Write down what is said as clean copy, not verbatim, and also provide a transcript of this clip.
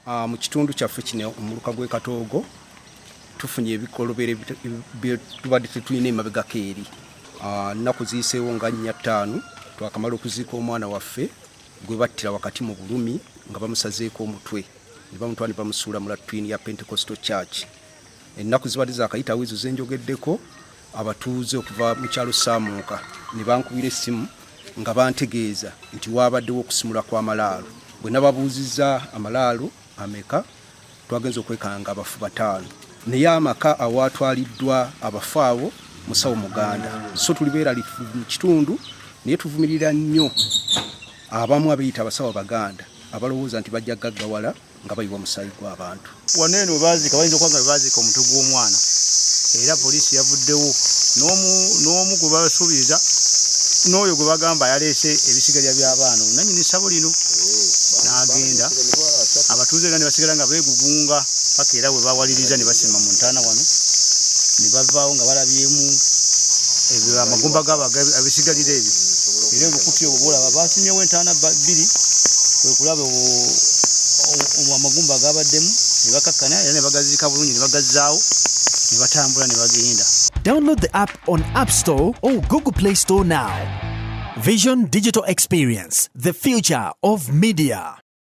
Mu kitundu kyaffe kino, omuluka gw'e Katoogo, tufunye ebikolobero bye tubadde tetulina emabegako eri. Nnaku ziyiseewo nga 4, 5, twakamala okuziika omwana waffe gwe battira wakati mu bulumi nga bamusazeeko omutwe ne bamutwala ne bamusuula mu latrine ya Pentecostal Church. Ennaku zibadde zakayitawo ezo zenjogeddeko, abatuuze okuva mu kyalo Saamuuka ne bankubira essimu nga bantegeeza nti waabaddewo okusimula kw'amalaalo. Bwe nababuuzizza amalaalo ameka, twagenze okwekanga abafu bataano, naye amaka awaatwaliddwa abafu abo musawo Muganda. So tuli beeralifu mu kitundu, naye tuvumirira nnyo abamu abeeyita abasawo Abaganda abalowooza nti bajja gaggawala nga bayiwa musaayi gw'abantu. Wano eno webaziika bayinza okuba nga webaziika omutwe gw'omwana, era poliisi yavuddewo n'omu gwe basuubiriza n'oyo gwe bagamba yaleese ebisigalira by'abaana, nanyini ssabo lino n'agenda. Abatuuze era ne basigala nga beegugunga paka era bwe bawaliriza ne basima mu ntaana wano ne bavaawo nga balabyemu ebyo amagumba gaabo ebisigalira ebyo. Era obukuti obwo bwolaba basimyewo entaana bbiri, kwe kulaba amagumba agabaddemu ne bakakkana era ne bagaziika bulungi ne bagazzaawo ne batambula ne bagenda. Download the app on App Store or Google Play Store now. Vision Digital Experience, the future of media.